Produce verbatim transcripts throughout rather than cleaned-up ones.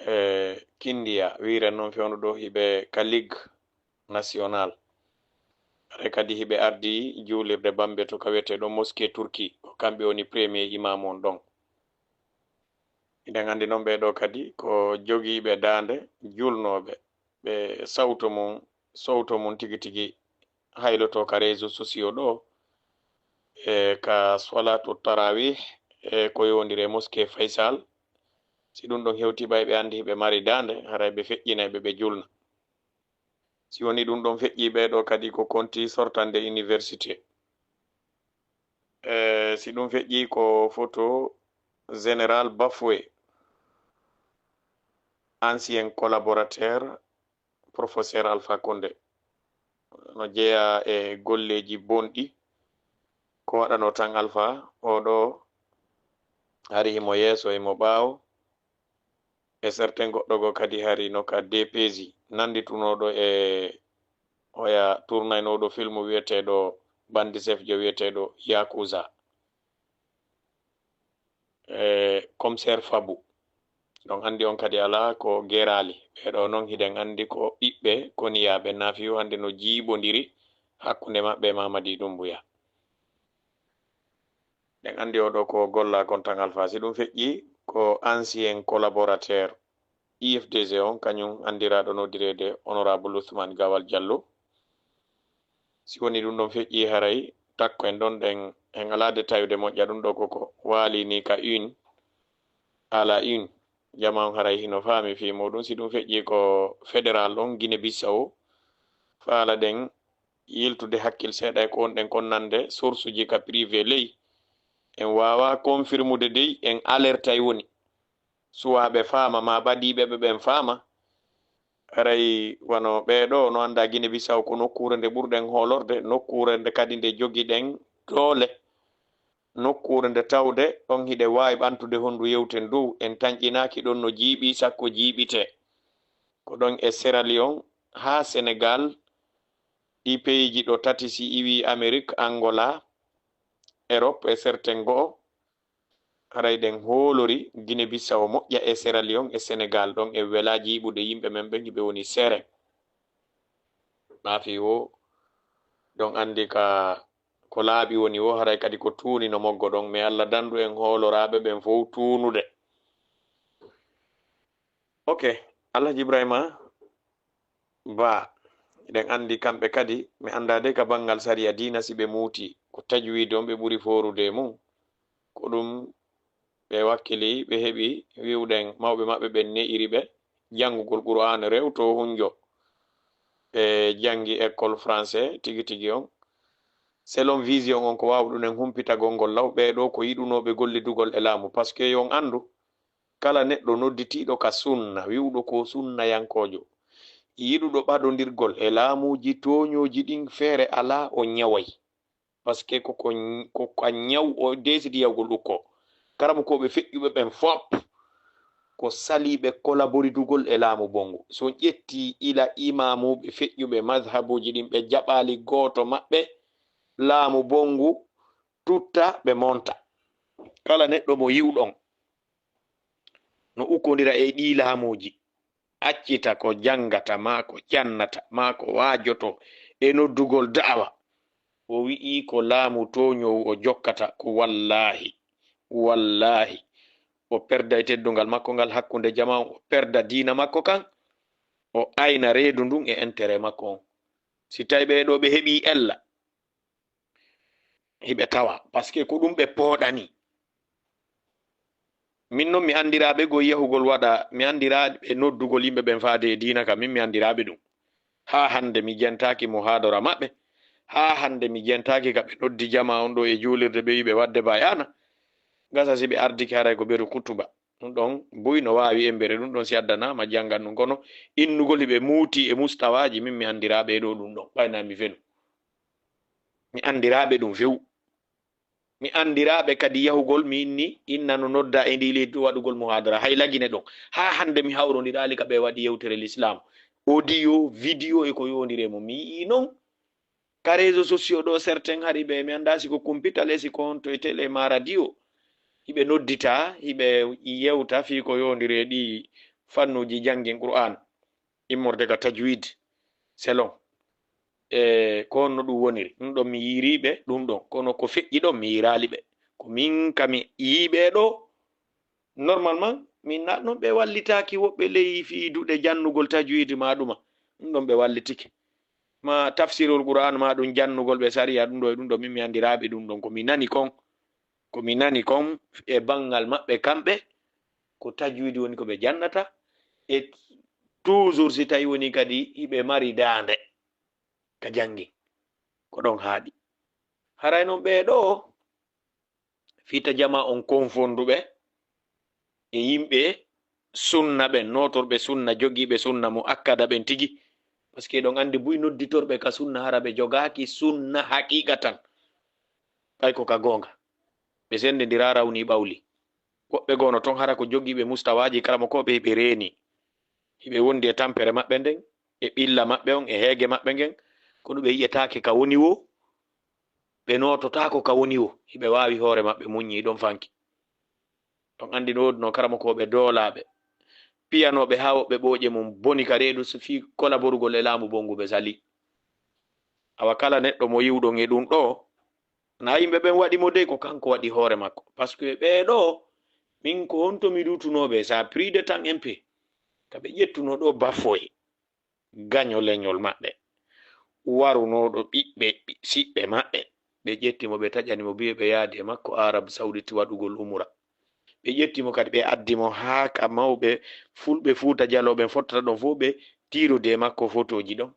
e Kindiya, wiiren noon fewndo ɗo, hiɓe ka Ligue National. Haray kadi hiɓe ardi juulirde Bambe to ka wiyetee ɗo Mosquée Turki, ko kamɓe woni premier imaamu on ɗon. Hiɗen anndi noon ɓee ɗoo kadi ko jogiiɓe daande juulnooɓe, ɓe sawto mum, sowto mum tigi tigi haylotoo ka réseaux sociaux ɗo, e ka salatu tarawih, e ko yowondiri e Mosquée Faysal. Si ɗum ɗon hewtii ɓay ɓe anndi hiɓe mari daande, haray ɓe feƴƴinay ɓe, ɓe juulna. Si wonii ɗum ɗon feƴƴii ɓee ɗoo kadi ko konti sortande université. E si ɗum feƴƴii ko photo Général Bafoué, ancien collaborateur Professeur Alpha Condé. No jeyaa e golleeji bonɗi. Ko waɗanoo tan Alpha, oo ɗoo hari himo yeeso, himo ɓaawo. E certain goɗɗo goo kadi hari no ka D P J, nannditunooɗo e oya tournaynooɗo film wiyeteeɗo Bandi Chef jo wiyeteeɗo Yakuza. E Commissaire Fabu. Ɗon anndi on kadi alaa ko geeraali. Ɓee ɗoo non hiɗen anndi ko ɓiɓɓe koniyaaɓe Nafiu hannde no jiiɓondiri hakkunde maɓɓe e Mamadi Doumbouya. Ɗen anndi oo ɗoo ko gollaa kon tan Alpha. Si ɗum feƴƴii ko ancien collaborateur I F D G on, kañum anndiraaɗo noddireede Honorable Ousmane Gawal Diallo. Si wonii ɗum ɗon feƴƴii haray takko en ɗon ɗen, en alaa de tawde moƴƴa ɗum ɗoo koko waali ni ka une, à la une. Jama on haray hino faami fii muuɗum. Si ɗum feƴƴii ko fédéral on Guinée Bissau, faalaɗen yiltude hakkil seeɗa e ko wonɗen kon nande source ji ka privé ley. En waawaa confirmude dey, en alertay woni. Suwaa ɓe faama, maa ɓadiiɓe ɓe ɓen faama. Haray wano ɓee ɗoo, no anndaa Guinée Bissau ko nokkuure nde ɓurɗen hoolorde, nokkuure nde kadi nde jogiɗen doole, nokkuure nde tawde on hiɗe waawi ɓantude honndu yewten dow. En tanƴinaaki ɗon no jiiɓii, sakko jiiɓitee. Ko ɗon e Sierra Leone haa Senegal, ɗii peyiiji ɗo tati si iwii Amerik, Angola, Erop e certain go'o. Haray ɗen hoolori Guinée Bissau moƴƴa e Sierra Leone e Senegal, ɗon en welaa jiiɓude yimɓe men ɓen hiɓe woni seeren. Maa fii wo ɗon anndi ka ko laaɓi woni wo, haray kadi ko tuuni no moggo ɗon. Mais Allah danndu en hooloraaɓe ɓen fow tuunude. Ok, Alhaji Ibrahima Ba, eɗen anndi kamɓe kadi, mi anndaa dey ka banngal sariya diina si ɓe muuti, ko tajwiid on ɓe ɓuri foorude e mum. Ko ɗum ɓe wakkili, ɓe heɓi wi'uɗen mawɓe maɓɓe ɓen ne'iri ɓe janngugol Qur'aana rewto hunjo. Ɓe janngi école français tigi tigi on. Selon vision on, ko waawuɗun en humpitagol ngol law, ɓee ɗoo ko yiɗunooɓe gollidugol e laamu. Parce que yo on anndu, kala neɗɗo nodditiiɗo ka sunna, wi'uɗo ko sunnayankoojo, yiɗuɗo ɓadondirgol e laamuuji tooñooji ɗin, feere alaa o ñaway. Parce que ko, ko, ko ka ñaw o deesidi yahugol ɗun ko. Karamokooɓe feƴƴuɓe ɓen fop, ko saliiɓe kolaboridugol e laamu bonngu. Si on ƴettii ila imaamuuɓe feƴƴuɓe madhabuuji ɗin, ɓe jaɓaali gooto maɓɓe laamu bonngu tutta, ɓe monta. Kala neɗɗo mo yi'uɗon no ukkondira e ɗii laamuuji, accita ko janngata, maa ko jannata, maa ko waajotoo e noddugol da'awa, o wi'ii ko laamu tooñoowu o jokkata, ko wallaahi, wallaahi, o perday teddungal makko ngal hakkunde jamaa on, o perda diina makko kan, o ayna reedu ndun e intérêt makko on. Si tawi ɓee ɗoo ɓe heɓii ella, hiɓe tawa, parce que ko ɗum ɓe pooɗani. Min non mi anndiraaɓe go yahugol waɗa, mi anndiraaɓe noddugol yimɓe ɓen faade e diina ka, min mi anndiraaɓe ɗum. Haa hannde mi jentaaki muhaadara maɓɓe, haa hannde mi jentaaki ka ɓe noddi jamaa on ɗoo e juulirde ɓe wi'i ɓe waɗde bayaana. Gasa si ɓe ardike haray ko ɓeru kutuba. Ɗum ɗon buy no waawi embere, ɗum ɗon si addanaama janngan ɗum. Kono innugol hiɓe muuti e mustawaaji, min mi anndiraaɓe ɗoo ɗum ɗon, ɓayna mi fenu. Mi anndiraaɓe ɗum few. Mi anndiraaɓe kadi yahugol, mi inni, inna no nodda e ndi leydi ɗo waɗugol muhaadara, hay Lagine ɗon. Haa hannde mi hawrondiraali ka ɓe waɗi yewtere lislaam. Audio, video e ko yowondiri e mum. Mi yi'ii non ka réseaux sociaux ɗo, certains hari ɓe, mi anndaa si ko kumpital e si ko honto e télé maa radio. Hiɓe noddita, hiɓe yewta fii ko yowondiri e ɗii fannuuji janngin Qur'aan, immorde ka tajwid, selon. E ko honno ɗum woniri? Ɗum ɗon mi yiirii ɓe, ɗum ɗon. Kono ko feƴƴi ɗon, mi yiiraali ɓe. Ko min ka mi yii ɓe ɗo, normalement, min na non ɓe wallitaaki woɓɓe ley fii duɗe jannugol tajwid maa ɗuma. Ɗum ɗon ɓe wallitike. Maa tafsirul Qur'aan maa ɗum jannugol ɓe sariya ɗum ɗo e ɗum ɗo, min mi anndiraaɓe ɗum ɗon. Ko mi nani kon, ko mi nani kon e banngal maɓɓe kamɓe, ko tajwid woni ko ɓe jannata. E toujours si tawi woni kadi hiɓe mari daande ka janngin, ko ɗon haaɗi. Haray non ɓee ɗoo fita jama on konfonduɓe e yimɓe sunna ɓen, nootorɓe sunna, jogiiɓe sunna mo akkada ɓen tigi. Parce que ɗon anndi buy nodditorɓe ka sunna hara ɓe jogaaki sunna haqiqatan. Ɓay ko ka goonga. Ɓe senndindira rawni ɓawli. Woɓɓe goo no ton hara ko jogiiɓe mustawaaji karamokooɓe hiɓe reeni. Hiɓe wondi e tampere maɓɓe nden, e ɓilla maɓɓe on, e heege maɓɓe ngen. Kono ɓe yi'etaake ka woni woo, ɓe noototaako ka woni woo. Hiɓe waawi hoore maɓɓe muññi ɗon fanki. Ɗon anndi no woodi no karamokooɓe doolaaɓe, piyanooɓe haa woɓɓe ɓooƴe mum boni ka reedu, so fii kolaborugol e laamu bongu ɓe sali. Awa kala neɗɗo mo yi'uɗon e ɗum ɗoo, na yimɓe ɓen waɗi mo dey, ko kanko waɗi hoore makko. Parce que ɓee ɗoo, min ko honto mi luutunoo ɓe, ça a pris de temps un peu. Ka ɓe ƴettunoo ɗoo bafoye, gaño leñol maɓɓe, warunooɗo ɓiɓɓe, ɓi-, siɓɓe maɓɓe. Ɓe ƴetti mo, ɓe taƴani mo biye ɓe yaadi e makko Arab Saudite waɗugol umura. Ɓe ƴetti mo kadi, ɓe addi mo haa ka mawɓe fulɓe Fuuta Jaloo ɓen fottata ɗon fof, ɓe tiirodi e makko fotooji ɗon.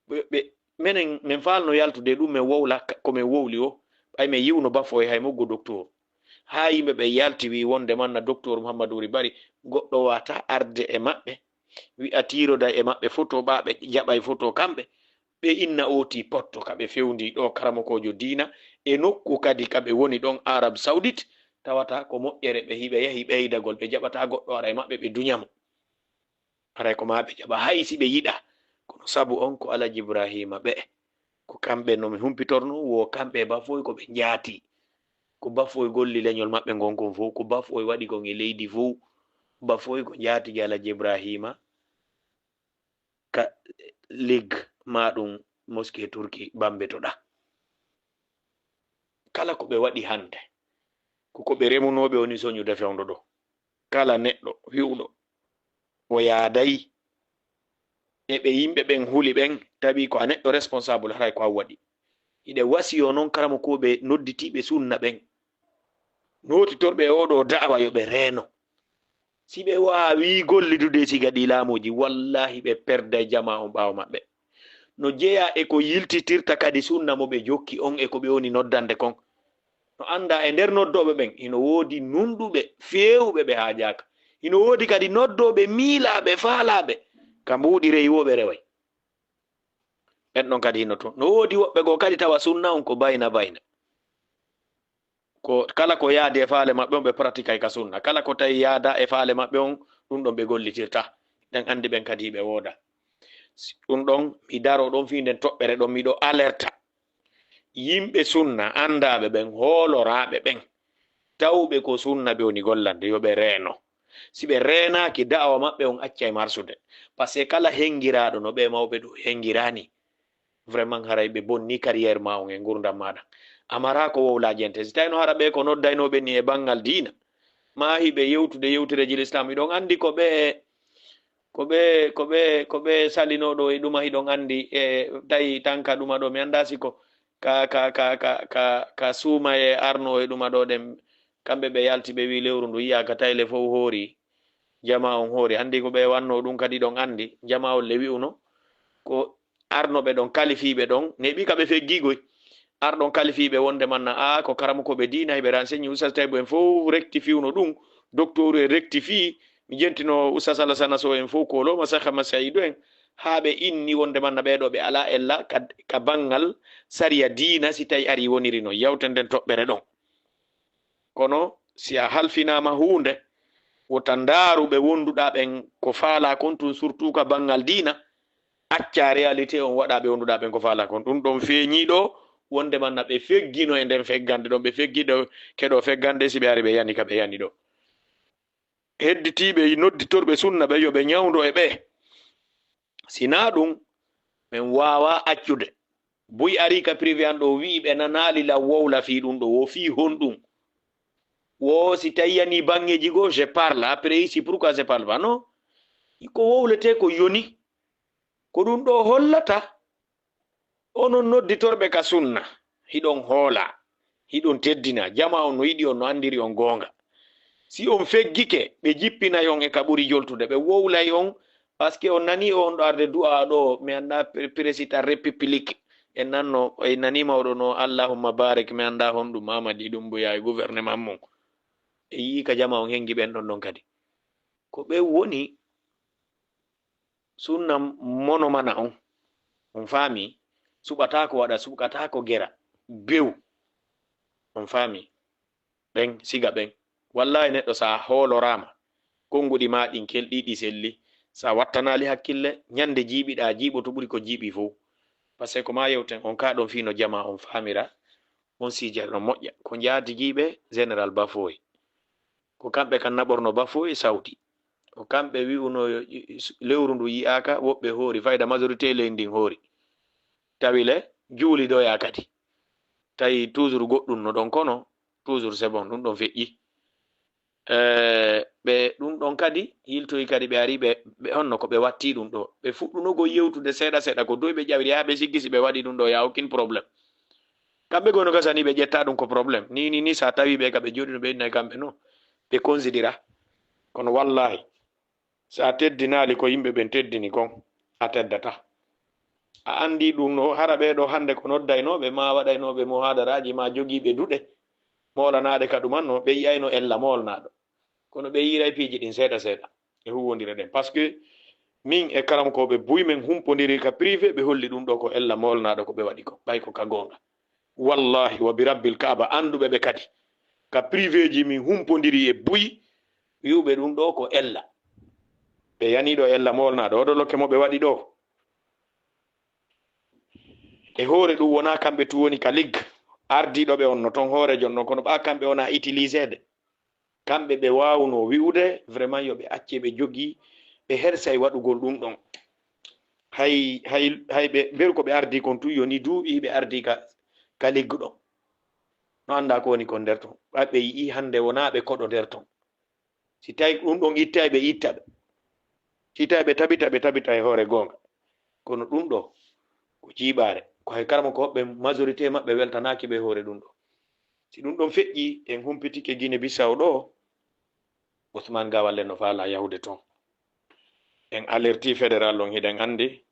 Ɓe, ɓe, menen, men faalno yaltude e ɗum, men wowla ka, ko men wowli o. Ɓay men yi'uno bafoye hay moggo doktor. Haa yimɓe ɓe yalti, wi wonde manna doktor Muhammadu Wuri Bari, goɗɗo wata arde e maɓɓe, wi'a tiiroday e maɓɓe foto, ɓa ɓe jaɓay foto kamɓe. Ɓe inna ooti potto ka ɓe fewndi ɗo karamokoojo diina, e nokku kadi ka ɓe woni ɗon Arab Saudite, tawata ko moƴƴere ɓe hiɓe yahi ɓeydagol, ɓe jaɓata goɗɗo ara e maɓɓe ɓe duña mo. Haray ko maa ɓe jaɓa, hay si ɓe yiɗa. Kono sabu on ko Alaji Ibrahima ɓe, ko kamɓe no mi humpitorno, wo kamɓe e Bafoy ko ɓe njaati. Ko Bafoy golli leñol maɓɓe ngon kon fof, ko Bafoy waɗi kon e leydi fof. Bafoy ko njaatigi Alaji Ibrahima ka Ligue maa ɗum Mosquée Turki Bambe to ɗa. Kala ko ɓe waɗi hannde, ko ko ɓe remunooɓe woni soñude fewndo ɗo. Kala neɗɗo wi'uɗo o yaaday e ɓe yimɓe ɓen huli ɓen, tawi ko a neɗɗo responsable, haray ko a waɗi. Hiɗe wasiyo non karamokooɓe nodditiiɓe sunna ɓen, nootitorɓe e oɗo da'awa yo ɓe reeno. Si ɓe waawii gollidude e siga ɗii laamuuji, wallaahi ɓe perday jamaa on ɓaawo maɓɓe. No jeyaa e ko yiltitirta kadi sunna mo ɓe jokki on e ko ɓe woni noddande kon. No anndaa e nder noddooɓe ɓen, hino woodi nunɗuɓe, feewuɓe ɓe haajaaka. Hino woodi kadi noddooɓe miilaaɓe, faalaaɓe, ka mbuuɗi reyi wo ɓe reway. Ɓen ɗon kadi hino ton. No woodi woɓɓe goo kadi tawa sunna on ko bayna bayna. Ko, kala ko yaadi e faale maɓɓe on, ɓe pratikay ka sunna. Kala ko tawi yaada e faale maɓɓe on, ɗum ɗon ɓe gollitirta. Ɗen anndi ɓen kadi ɓe wooda. Si-, ɗum ɗon, mi daro ɗon fii nden toɓɓere ɗon, miɗo alerta yimɓe sunna, anndaaɓe ɓen, hooloraaɓe ɓen, tawɓe ko sunna ɓe woni gollande, yo ɓe reeno. Si ɓe reenaaki, da'awa maɓɓe on accay marsude. Parce que kala hengiraaɗo no ɓe mawɓe ɗo hengiraani, vraiment haray ɓe bonni carrière ma on e ngurdam maɗa. A maraa ko wowlaa jente. Si tawi no hara ɓe ko noddaynooɓe ni e banngal diina, maa hiɓe yewtude yewtereeji l'islam, hiɗon anndi ko ɓe, ko ɓe, ko ɓe, ko ɓe salinoo ɗo e ɗuma, hiɗon anndi e tawi tan ka ɗuma ɗo, mi anndaa si ko ka, ka, ka, ka, ka, ka suuma e arno e ɗuma ɗo ɗen, kamɓe ɓe yalti ɓe wi lewru ndu yi'aaka tayle fow hoori, jamaa on hoori. Anndi ko ɓe wannoo ɗum kadi ɗon anndi, jamaa on le wi'uno ko arnoɓe ɗon, kalifiiɓe ɗon, neeɓi ka ɓe feggiigoy. Arɗon kalifiiɓe wonde manna, a ko karamokooɓe diina, hiɓe renseigner Oustaz Taybu en fow rectifiewno ɗum, docteur en rectifie, mi jentino Oustaz Alassane Sow en fow, koolooma Sakha Masaidu en, haa ɓe inni wonde manna ɓee ɗoo ɓe alaa ella ka, ka banngal sariya diina, si tawi arii woniri noon. Yawten nden toɓɓere ɗon. Kono si a halfinaama huunde, wota ndaaru ɓe wonduɗaa ɓen ko faalaa kon tun, surtout ka banngal diina, accaa réalité on, waɗaa ɓe wonduɗaa ɓen ko faalaa kon. Ɗum ɗon feeñii ɗo, wonde manna ɓe feggino e nden feggande ɗon, ɓe feggi ɗo, keɗo feggande, si ɓe ari ɓe yani ka ɓe yani ɗo. hedditiiɓe nodditorɓe sunna ɓe yo ɓe ñawndo e ɓe. Si naa ɗum, men waawaa accude. Buy arii ka privé an ɗoo, wi'i ɓe nanaali lan wowla fii ɗum ɗoo, wo fii honɗum? Wo si tawi yanii baŋŋeeji goo, je parle, après ici, pourquoi je parle pas? Non. Ko wowletee ko yoni. Ko ɗum ɗoo hollata. Onon nodditorɓe ka sunna, hiɗon hoola, hiɗon teddina, jamaa on no yiɗi on, no anndiri on goonga. Si on feggike, ɓe jippinay on e ka ɓuri joltude, ɓe wowlay on, parce que on nanii on ɗo arde du'a ɗo, mi anndaa pre-, président république, en nanno, en naniima oɗo no Allahumma barik, mi anndaa honɗum Mamadi Doumbouya e gouvernement mum. E yi'i ka jamaa on henngi ɓen ɗon ɗon kadi. Ko ɓe woni sunna mono mana on. On faami? Suɓataako waɗa, suɓataako gera. Bew. On faami? Ɓen, siga ɓen. Wallaahi neɗɗo sa hooloraama, konnguɗi ma ɗin kelɗi ɗi selli, sa wattanaali hakkille, ñande jiiɓiɗaa jiiɓo to ɓuri ko jiiɓi fow. Parce que ko ma yewten on ka ɗon fii no jamaa on faamira, on siija no moƴƴa. Ko njaatigiiɓe Général Bafoy. Ko kamɓe kan naɓorno Bafoy Sawdi. Ko kamɓe wi'uno lewru ndu yi'aaka, woɓɓe hoori, fayda majorité leydi ndin hoori. Tawi le, juulidoyaa kadi. Tawi toujours goɗɗum no ɗon, kono toujours c'est bon, ɗum ɗon feƴƴi. Eh, ɓe ɗum ɗon kadi yiltoyi kadi, ɓe ari ɓe, ɓe honno ko ɓe watti ɗum ɗo. Ɓe fuɗɗunogol yewtude seeɗa seeɗa, ko doy ɓe ƴawiri, haa ɓe sikki si ɓe waɗi ɗum ɗo, y a aucun problème. Kamɓe goo no gasani ɓe ƴetta ɗum ko problème. Ni, ni, ni, sa tawi ɓe ka ɓe jooɗi no ɓe innay kamɓe no, ɓe considéra. Kono wallahi, sa teddinaali ko yimɓe ɓen teddini kon, a teddata. A anndi ɗum no, hara ɓee ɗo hannde ko noddaynooɓe, ma waɗaynooɓe muhaadaraaji, ma jogiiɓe duɗe, moolanaaɗe ka ɗuman no, ɓe yi'ayno ella moolnaaɗo. Kono ɓe yi'iray piiji ɗin seeɗa seeɗa e huuwondire ɗen. Parce que min e karamokooɓe buy men humpondiri ka privé, ɓe holli ɗum ɗo ko ella moolnaaɗo ko ɓe waɗi ko, ɓay ko ka goonga. Wallahi wa bi rabbil Kaaba, annduɓe ɓe kadi. Ka privéji min humpondiri e buy, wi'uɓe ɗum ɗo ko ella. Ɓe yaniiɗo ella moolnaaɗo, oɗo lokke mo ɓe waɗi ɗo. E hoore ɗum wonaa kamɓe tun woni ka ligue. Ardiiɗo ɓe on no ton hoorejo on ɗon, kono ɓaa kamɓe wonaa utiliseede. Kamɓe ɓe waawunoo wi'ude, vraiment, yo ɓe acce ɓe jogii, ɓe hersay waɗugol ɗum ɗon. Hay, hay, hay ɓe mberu ko ɓe ardii kon tun yoni duuɓi ɓe ardii ka, ka liggu ɗon. No anndaa ko woni kon nder ton. Ɓay ɓe yi'ii hannde wonaa ɓe koɗo nder ton. Si tawi ɗum ɗon ittay, ɓe itta ɓe. Si tawi ɓe tabita, ɓe tabita e hoore goonga. Kono ɗum ɗo, ko jiiɓaare. Ko hay karamoko hoɓɓe majorité maɓɓe weltanaaki ɓe e hoore ɗum ɗo. Si ɗum ɗon feƴƴi, en humpitike Guinée Bissau ɗo, Ousmane Gawal en no faalaa yahude ton. En alerti fédéral on, hiɗen anndi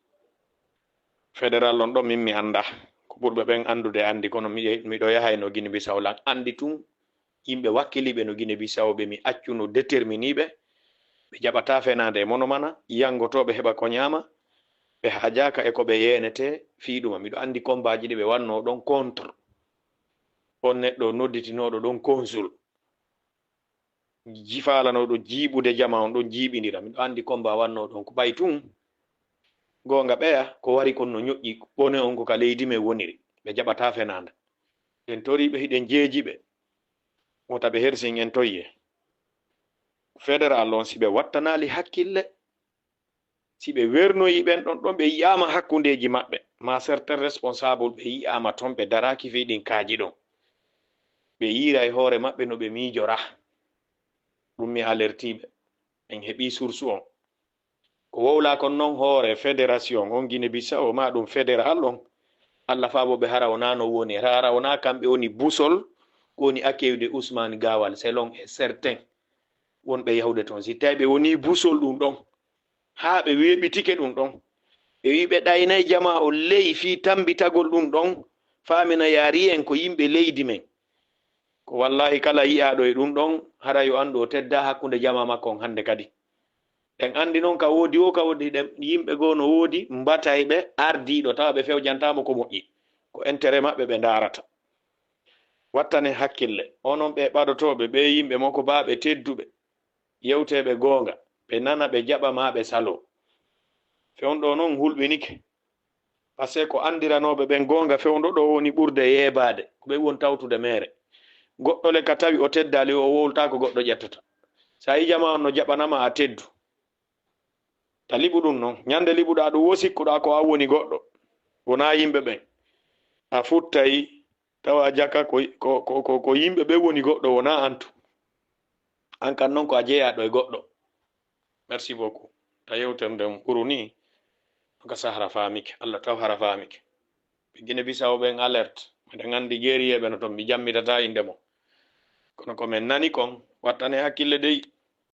fédéral on ɗon, min mi anndaa. Ko ɓurɓe ɓen anndude anndi, kono mi, miɗo yahayno Guinée Bissau lan anndi tun, yimɓe wakkiliiɓe no Guinée Bissau ɓe mi accuno déterminiiɓe, ɓe jaɓataa fenaande e mono mana, yanngotooɓe heɓa ko ñaama, ɓe haajaaka e ko ɓe yeenetee fii ɗuma. Miɗo anndi kombaaji ɗi ɓe wannoo ɗon contre on neɗɗo nodditinooɗo ɗon consul. Ji-, faalanooɗo jiiɓude jamaa on ɗon jiiɓindira. Miɗo anndi kombaa wannoo ɗon ko ɓay tun. Goonga ɓeya, ko wari kon no ñoƴƴi, ɓone on ko ka leydi men woniri. Ɓe jaɓataa fenaande. En toriiɓe, hiɗen jeeji ɓe. Wota ɓe hersin en toyye. Fédéral on, si ɓe wattanaali hakkille, si ɓe wernoyii ɓen ɗon, ɗon ɓe yi'aama hakkundeeji maɓɓe, maa certains responsables ɓe yi'aama ton, ɓe daraaki fii ɗin kaaji ɗon. Ɓe yi'ira e hoore maɓɓe no ɓe miijora. Ɗum mi alertii ɓe. En heɓii source on. Ko wowlaa kon non hoore fédération on Guinée Bissau, maa ɗum fédéral on. Alla faabo ɓe hara wonaa no woni, hara wonaa kamɓe woni boussole, ko woni accueil de Ousmane Gawal, selon e certains wonɓe yahude ton. Si tawi ɓe wonii boussole ɗum ɗon, haa ɓe weeɓitike ɗum ɗon, ɓe wi'i ɓe ɗaynay jamaa on ley fii tammbitagol ɗum ɗon, faamina yaari en ko yimɓe leydi men. Ko wallaahi kala yi'aaɗo e ɗum ɗon, hara yo anndu o teddaa hakkunde jamaa makko on hannde kadi. En anndi non ka woodi woo, ka woodi ɗen yimɓe goo no woodi mbatayɓe ardiiɗo, tawa ɓe fewjantaa mo ko moƴƴi. Ko intérêt maɓɓe ɓe ndaarata. Wattanen hakkille. Onon ɓee ɓadotooɓe, ɓee yimɓe mokobaaɓe tedduɓe, yewteeɓe goonga, ɓe nana, ɓe jaɓa, maa ɓe saloo. Fewndo non hulɓinike. Parce que ko anndiranooɓe ɓen goonga fewndo ɗo woni ɓurde yeebaade, ko ɓe woni tawtude meere. Goɗɗo le ka tawi o teddaali, o wowltaa ko goɗɗo ƴettata. Sa yi jama on no jaɓanama a teddu. Ta liɓu ɗum non. Ñande liɓuɗa ɗum wo sikkuɗa ko an woni goɗɗo. Wona yimɓe ɓen. A futtay tawa jaka ko, ko, ko, ko, ko yimɓe ɓen woni goɗɗo wona antu. An kan non ko a jeyaɗo e goɗɗo. Merci beaucoup. Ta yewtere nden ɓuru ni. Ka sahara famike. Allah taw hara famike. Ɓe Gine Bisawo ɓen alerte. Miɗen anndi geeriyeeɓe no ton, mi jammitata innde mo. Kono ko min nani kon, wattane hakkille dey.